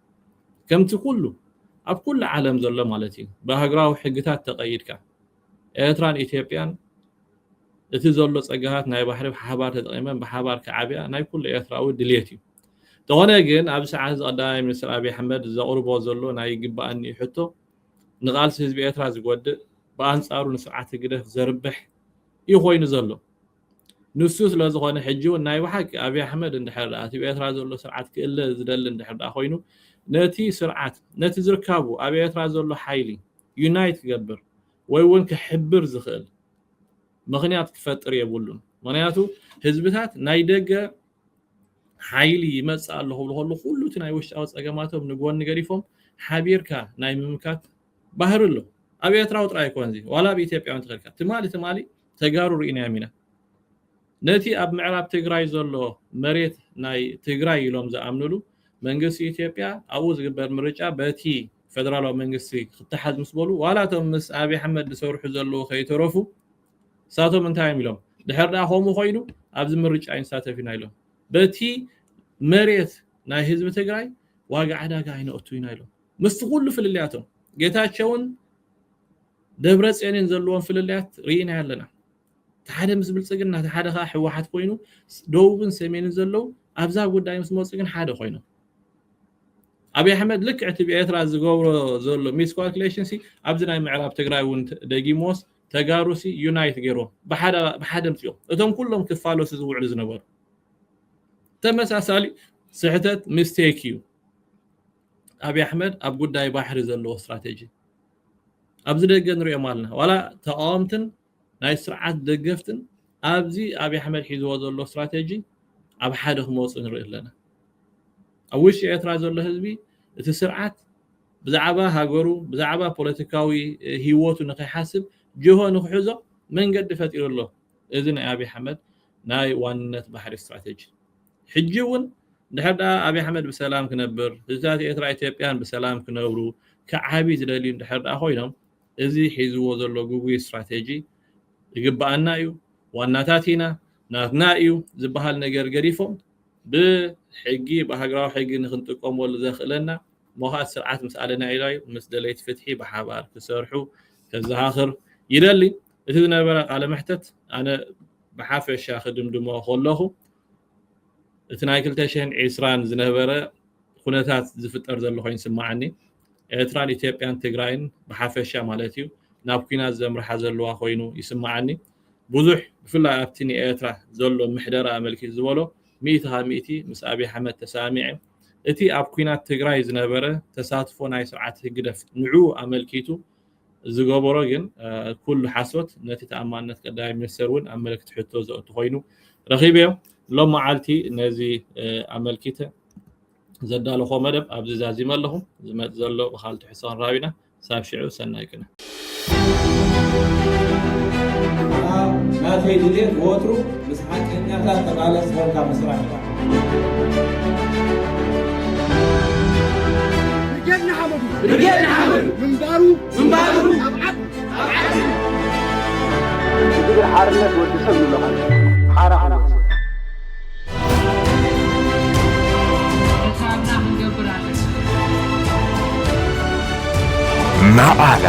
ከምቲ ኩሉ ኣብ ኩሉ ዓለም ዘሎ ማለት እዩ ብሃገራዊ ሕግታት ተቐይድካ ኤርትራን ኢትዮጵያን እቲ ዘሎ ጸጋታት ናይ ባሕሪ ብሓባር ተጠቒመን ብሓባር ክዓብያ ናይ ኩሉ ኤርትራዊ ድልየት እዩ። እንተኾነ ግን ኣብዚ ሰዓት እዚ ቀዳማይ ሚኒስትር ኣብይ ኣሕመድ ዘቕርቦ ዘሎ ናይ ይግባኣኒ ሕቶ ንቓልሲ ህዝቢ ኤርትራ ዝጎድእ ብኣንጻሩ ንስርዓት ህግደፍ ዘርብሕ እዩ ኮይኑ ዘሎ። ንሱ ስለ ዝኾነ ሕጂ እውን ናይ ብሓቂ ኣብይ ኣሕመድ እንድሕር ደኣ እቲ ኤርትራ ዘሎ ስርዓት ክእለ ዝደሊ እንድሕር ደኣ ኮይኑ ነቲ ስርዓት ነቲ ዝርካቡ ኣብ ኤርትራ ዘሎ ሓይሊ ዩናይት ክገብር ወይ እውን ክሕብር ዝኽእል ምኽንያት ክፈጥር የብሉን። ምኽንያቱ ህዝብታት ናይ ደገ ሓይሊ ይመጽእ ኣሎ ክብሉ ከሉ ኩሉ እቲ ናይ ውሽጣዊ ጸገማቶም ንጎኒ ገዲፎም ሓቢርካ ናይ ምምካት ባህሪ ኣሎ። ኣብ ኤርትራዊ ጥራይ ኣይኮን እዚ ዋላ ኣብ ኢትዮጵያ እውን ተኸልካ ትማሊ ትማሊ ተጋሩ ርኢናዮም ኢና። ነቲ ኣብ ምዕራብ ትግራይ ዘሎ መሬት ናይ ትግራይ ኢሎም ዝኣምንሉ መንግስቲ ኢትዮጵያ ኣብኡ ዝግበር ምርጫ በቲ ፌደራላዊ መንግስቲ ክተሓዝ ምስ በሉ ዋላ እቶም ምስ ኣብይ ኣሕመድ ዝሰርሑ ዘለዉ ከይተረፉ ንሳቶም እንታይ እዮም ኢሎም ድሕር ደኣ ከምኡ ኮይኑ ኣብዚ ምርጫ ኣይንሳተፍ ኢና ኢሎም በቲ መሬት ናይ ህዝቢ ትግራይ ዋጋ ዕዳጋ ኣይነእቱ ኢና ኢሎም። ምስቲ ኩሉ ፍልልያቶም ጌታቸውን ደብረፅዮንን ዘለዎም ፍልልያት ርኢና ኣለና። እቲ ሓደ ምስ ብልፅግና፣ እቲ ሓደ ከዓ ህወሓት ኮይኑ፣ ደቡብን ሰሜንን ዘለዉ ኣብዛ ጉዳይ ምስ መፁ ግን ሓደ ኮይኖም። ኣብይ ኣሕመድ ልክዕ እቲ ብኤርትራ ዝገብሮ ዘሎ ሚስኳልኩሌሽን ሲ ኣብዚ ናይ ምዕራብ ትግራይ እውን ደጊሞስ ተጋሩ ሲ ዩናይት ገይሮም ብሓደ ብሓደ ምፅኦም እቶም ኩሎም ክፋለሱ ዝውዕሉ ዝነበሩ ተመሳሳሊ ስሕተት ሚስቴክ እዩ። ኣብይ ኣሕመድ ኣብ ጉዳይ ባሕሪ ዘለዎ ስትራቴጂ ኣብዚ ደገ ንሪኦም ኣለና። ዋላ ተቃወምትን ናይ ስርዓት ደገፍትን ኣብዚ ኣብይ ኣሕመድ ሒዝዎ ዘሎ ስትራቴጂ ኣብ ሓደ ክመፁ ንርኢ ኣለና። ኣብ ውሽጢ ኤርትራ ዘሎ ህዝቢ እቲ ስርዓት ብዛዕባ ሃገሩ ብዛዕባ ፖለቲካዊ ህይወቱ ንኸይሓስብ ጅሆ ንክሕዞ መንገዲ ፈጢሩ ኣሎ። እዚ ናይ ኣብይ ኣሕመድ ናይ ዋንነት ባሕሪ ስትራቴጂ ሕጂ እውን ድሕር ደኣ ኣብይ ኣሕመድ ብሰላም ክነብር ህዝብታት ኤርትራ ኢትዮጵያን ብሰላም ክነብሩ ክዓቢ ዝደልዩ ድሕር ደኣ ኮይኖም እዚ ሒዝዎ ዘሎ ግጉይ ስትራቴጂ ይግብኣና እዩ ዋናታት ኢና ናትና እዩ ዝበሃል ነገር ገዲፎም ብሕጊ ብሃገራዊ ሕጊ ንክንጥቀመሉ ዘኽእለና ሞኻት ስርዓት ምስ ኣለና ኢላ እዩ ምስ ደለይቲ ፍትሒ ብሓባር ክሰርሑ ከዘኻኽር ይደሊ። እቲ ዝነበረ ቃለ መሕተት ኣነ ብሓፈሻ ክድምድሞ ከለኹ እቲ ናይ ክልተ ሽሕን ዕስራን ዝነበረ ኩነታት ዝፍጠር ዘሎ ኮይኑ ይስምዓኒ። ኤርትራን ኢትዮጵያን ትግራይን ብሓፈሻ ማለት እዩ ናብ ኩናት ዘምርሓ ዘለዋ ኮይኑ ይስምዓኒ። ብዙሕ ብፍላይ ኣብቲ ንኤርትራ ዘሎ ምሕደራ ኣመልኪቱ ዝበሎ ሚእቲ ካብ ሚእቲ ምስ ኣብይ ኣሕመድ ተሰማሚዐ። እቲ ኣብ ኩናት ትግራይ ዝነበረ ተሳትፎ ናይ ስርዓት ህግደፍ ንዑ ኣመልኪቱ ዝገበሮ ግን ኩሉ ሓሶት ነቲ ተኣማንነት ቀዳማይ ሚኒስተር እውን ኣብ ምልክት ሕቶ ዘእቱ ኮይኑ ረኺበዮ። ሎም መዓልቲ ነዚ ኣመልኪተ ዘዳለኾ መደብ ኣብዚ ዛዚመ ኣለኹ። ዝመጽእ ዘሎ ብኻልእ ትሕዝቶ ክንራኸብ ኢና። ሳብ ሽዑ ሰናይ ቅነ። ናተይ ድሌት ወትሩ ምስ ሓቀኛታት ተቓለስ ኮንካ ምስራሕ እዩ። ብርጌድ ንሓመዱ ብርጌድ ንሓመዱ ምንባሩ ምንባሩ ኣብ ዓድ ኣብ ዓድ ዝብል ሓርነት ወዲ ሰብ ንብሎ ሓራ ክንወፅእ ተሳብና ክንገብር ኣለና። መቐለ